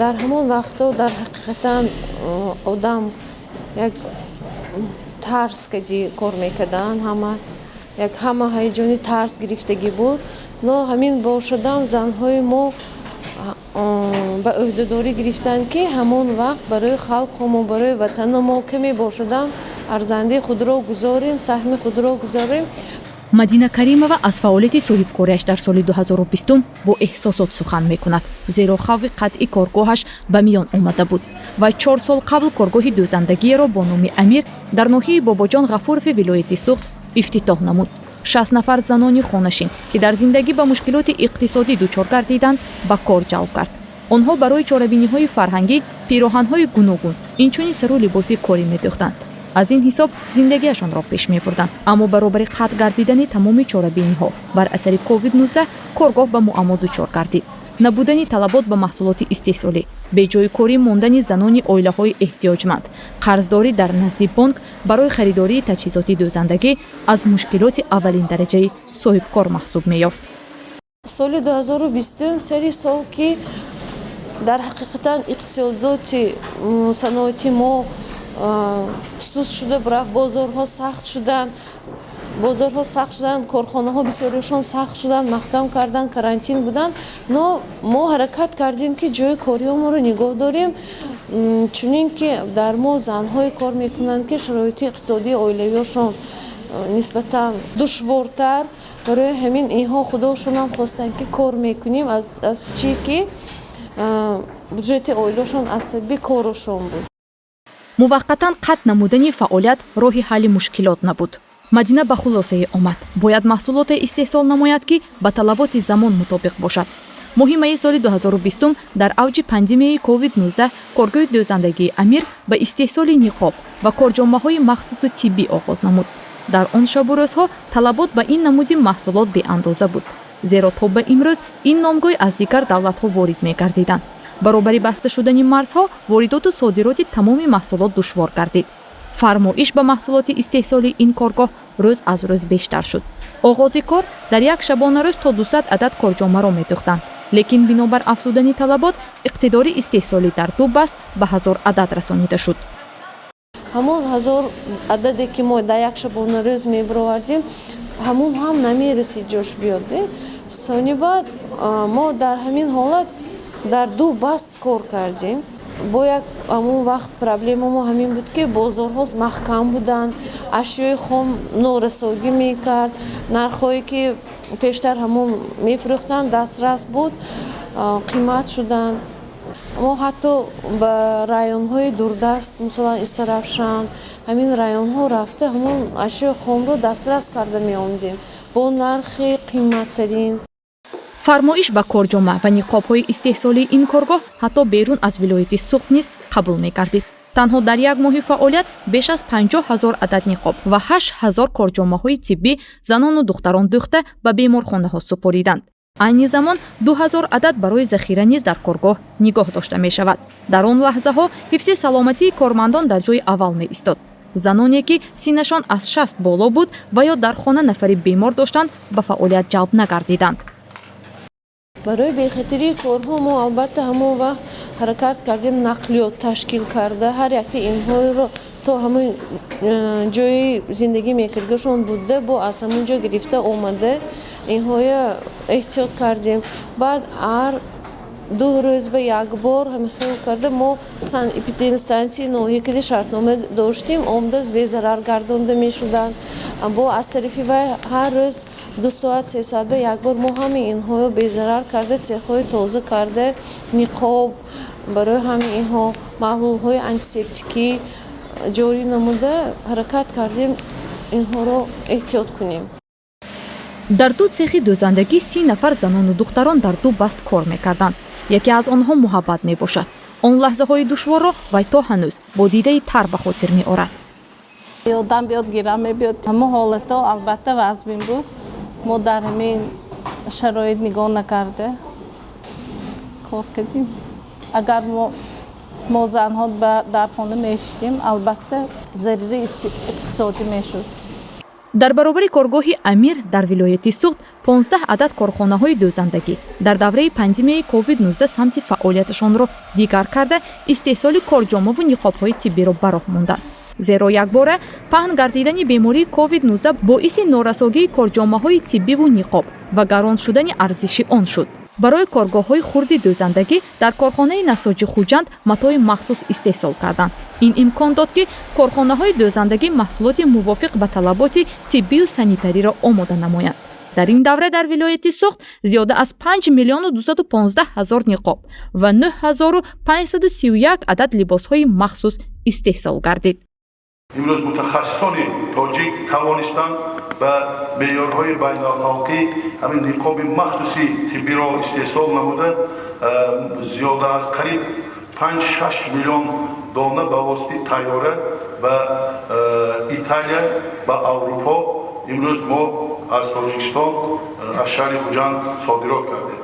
Дар ҳамон вақтҳо дар ҳақиқатан одам як тарс кади кор мекарданд. Ҳама як ҳама ҳаяҷони тарс гирифтагӣ буд. Но ҳамин бошадам, занҳои мо ба ӯҳдадорӣ гирифтанд, ки ҳамон вақт барои халқамо, барои ватанамо каме бошадам, арзандаи худро гузорем, саҳми худро гузорем. Мадина Каримова аз фаъолияти соҳибкориаш дар соли 2020 бо эҳсосот сухан мекунад, зеро хавфи қатъи коргоҳаш ба миён омада буд. Вай 4 сол қабл коргоҳи дӯзандагиеро бо номи «Амир» дар ноҳияи Бобоҷон Ғафурови вилояти Суғд ифтитоҳ намуд. 60 нафар занони хонашин, ки дар зиндагӣ ба мушкилоти иқтисодӣ дучор гардиданд, ба кор ҷалб кард. Онҳо барои чорабиниҳои фарҳангӣ пироҳанҳои гуногун, инчунин сару либоси корӣ медӯхтанд. Аз ин ҳисоб зиндагиашонро пеш мебурданд. Аммо баробари қатъ гардидани тамоми чорабиниҳо бар асари COVID-19 коргоҳ ба муаммо дучор гардид. Набудани талабот ба маҳсулоти истеҳсолӣ, беҷои корӣ мондани занони оилаҳои эҳтиёҷманд, қарздорӣ дар назди бонк барои харидории таҷҳизоти дӯзандагӣ аз мушкилоти аввалин дараҷаи соҳибкор маҳсуб меёфт. Соли 2020, сари сол, ки дар ҳақиқатан иқтисодоти саноати мо суст шуда рафт, бозорҳо сахт шуданд, бозорҳо сахт шуданд, корхонаҳо бисёриашон сахт шуданд, маҳкам карданд, карантин буданд. Но мо ҳаракат кардем, ки ҷои кориҳомонро нигоҳ дорем, чунин ки дар мо занҳое кор мекунанд, ки шароити иқтисодии оилавиашон нисбатан душвортар. Барои ҳамин инҳо худошонам хостанд, ки кор мекунем, аз чӣ ки буҷети оилашон аз сабаби корашон буд. Муваққатан қатъ намудани фаъолият роҳи ҳалли мушкилот набуд. Мадина ба хулосае омад: бояд маҳсулоте истеҳсол намояд, ки ба талаботи замон мутобиқ бошад. Моҳи майи соли 2020, дар авҷи пандемияи COVID-19, коргоҳи дӯзандагии «Амир» ба истеҳсоли ниқоб ва корҷомаҳои махсусу тиббӣ оғоз намуд. Дар он шабу рӯзҳо талабот ба ин намуди маҳсулот беандоза буд, зеро то ба имрӯз ин номгӯй аз дигар давлатҳо ворид мегардиданд. Баробари баста шудани марзҳо воридоту содироти тамоми маҳсулот душвор гардид. Фармоиш ба маҳсулоти истеҳсолии ин коргоҳ рӯз аз рӯз бештар шуд. Оғози кор дар як шабонарӯз то 200 адад корҷомаро медӯхтанд, лекин бинобар афзудани талабот иқтидори истеҳсолӣ дар ду баст ба 1000 адад расонида шуд. Ҳамон 1000 ададе, ки мо дар як шабонарӯз мебаровардем, ҳамон ҳам намерасид ҷош биёд. Сони баъд мо дар ҳамин ҳолат дар ду баст кор кардем. Бо як ҳамон вақт проблема мо ҳамин буд, ки бозорҳо маҳкам буданд, ашёи хом норасогӣ мекард, нархҳое, ки пештар ҳамон мефурӯхтанд, дастрас буд, қимат шуданд. Мо ҳатто ба районҳои дурдаст, масалан Истаравшан, ҳамин районҳо рафта, ҳамон ашёи хомро дастрас карда меомадем бо нархи қиматтарин. Фармоиш ба корҷома ва ниқобҳои истеҳсолии ин коргоҳ ҳатто берун аз вилояти Суғд низ қабул мегардид. Танҳо дар як моҳи фаъолият беш аз 50 000 адад ниқоб ва 8000 корҷомаҳои тиббӣ занону духтарон дӯхта, ба беморхонаҳо супориданд. Айни замон 2000 адад барои захира низ дар коргоҳ нигоҳ дошта мешавад. Дар он лаҳзаҳо ҳифзи саломатии кормандон дар ҷои аввал меистод. Заноне, ки синнашон аз 60 боло буд ва ё дар хона нафари бемор доштанд, ба фаъолият ҷалб нагардиданд. Барои бехатарии корҳо мо албатта ҳамон вақт ҳаракат кардем, нақлиёт ташкил карда, ҳар яки инҳоро то ҳамон ҷои зиндагӣ мекардагашон буда, бо аз ҳамон ҷо гирифта омада, инҳоя эҳтиёт кардем. Баъд ҳар 2 рӯз ба як бор ҳамин хел карда, мо санэпидемстансияи ноҳия киди шартнома доштем, омада безарар гардонда мешуданд. Бо аз тарафи вай ҳар рӯз 2 соат, 3 соат ба як бор мо ҳамаи инҳоро безарар карда, цехҳои тоза карда, ниқоб барои ҳамаи инҳо, маҳлулҳои антисептикӣ ҷорӣ намуда, ҳаракат кардем инҳоро эҳтиёт кунем. Дар ду цехи дӯзандагӣ 30 нафар занону духтарон дар ду баст кор мекарданд. Яке аз онҳо Муҳаббат мебошад. Он лаҳзаҳои душворро вай то ҳанӯз бо дидаи тар ба хотир меорад. Ёдам биёд, гирам мебиёд. Ҳамон ҳолатҳо албатта вазмин буд. Мо дар ҳамин шароит нигоҳ накарда кор кардем. Агар мо занҳо дар хона мешидем, албатта зарари иқтисодӣ мешуд. Дар баробари коргоҳи Амир дар вилояти Суғд 15 адад корхонаҳои дӯзандагӣ дар давраи пандемияи COVID-19 самти фаъолияташонро дигар карда, истеҳсоли корҷомаву ниқобҳои тиббиро ба роҳ монданд. Зеро якбора паҳн гардидани бемории COVID-19 боиси норасогии корҷомаҳои тиббиву ниқоб ва гарон шудани арзиши он шуд. Барои коргоҳҳои хурди дӯзандагӣ дар корхонаи насоҷи Хуҷанд матои махсус истеҳсол карданд. Ин имкон дод, ки корхонаҳои дӯзандагӣ маҳсулоти мувофиқ ба талаботи тиббию санитариро омода намоянд. Дар ин давра дар вилояти Суғд зиёда аз 5 миллиону 215 ҳазор ниқоб ва 9531 адад либосҳои махсус истеҳсол гардид. Имрӯз мутахассисони тоҷик тавонистанд ба меъёрҳои байналхалқӣ ҳамин ниқоби махсуси тиббиро истеҳсол намуда, зиёда аз қариб 5-6 миллион дона ба воситаи тайёра ба Италия, ба Аврупо имрӯз мо аз Тоҷикистон, аз шаҳри Хуҷанд содирот кардем.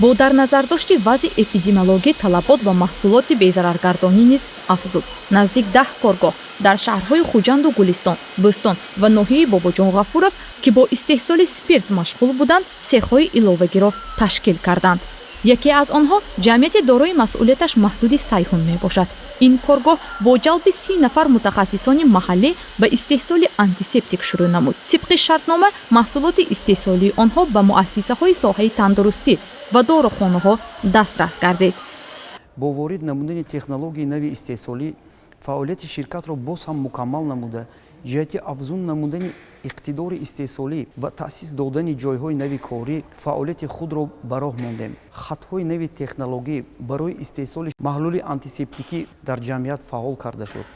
Бо дар назардошти вазъи эпидемиологӣ талабот ба маҳсулоти безараргардонӣ низ афзуд. Наздик 10 коргоҳ дар шаҳрҳои Хуҷанду Гулистон, Бӯстон ва ноҳияи Бобоҷон Ғафуров, ки бо истеҳсоли спирт машғул буданд, сехҳои иловагиро ташкил карданд. Яке аз онҳо ҷамъияти дорои масъулияташ маҳдуди Сайҳун мебошад. Ин коргоҳ бо ҷалби 30 нафар мутахассисони маҳаллӣ ба истеҳсоли антисептик шурӯъ намуд. Тибқи шартнома, маҳсулоти истеҳсолии онҳо ба муассисаҳои соҳаи тандурустӣ ва дорухонаҳо дастрас гардид. Бо ворид намудани технологияи нави истеҳсолӣ фаъолияти ширкатро боз ҳам мукаммал намуда, ҷиҳати афзун намудани иқтидори истеҳсолӣ ва таъсис додани ҷойҳои нави корӣ фаъолияти худро ба роҳ мондем. Хатҳои нави технологӣ барои истеҳсоли маҳлули антисептикӣ дар ҷамъият фаъол карда шуд.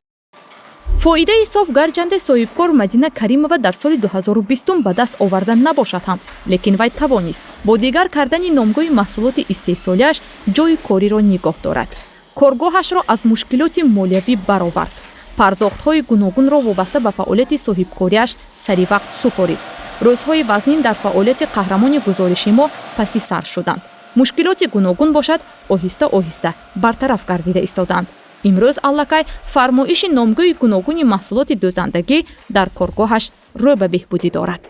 Фоидаи соф гарчанде соҳибкор Мадина Каримова дар соли 2020 ба даст оварда набошад ҳам, лекин вай тавонист бо дигар кардани номгӯи маҳсулоти истеҳсолиаш ҷойи кориро нигоҳ дорад, коргоҳашро аз мушкилоти молиявӣ баровард, пардохтҳои гуногунро вобаста ба фаъолияти соҳибкориаш саривақт супорид. Рӯзҳои вазнин дар фаъолияти қаҳрамони гузориши мо паси сар шуданд. Мушкилоти гуногун бошад, оҳиста оҳиста бартараф гардида истоданд. Имрӯз аллакай фармоиши номгӯи гуногуни маҳсулоти дӯзандагӣ дар коргоҳаш рӯ ба беҳбудӣ дорад.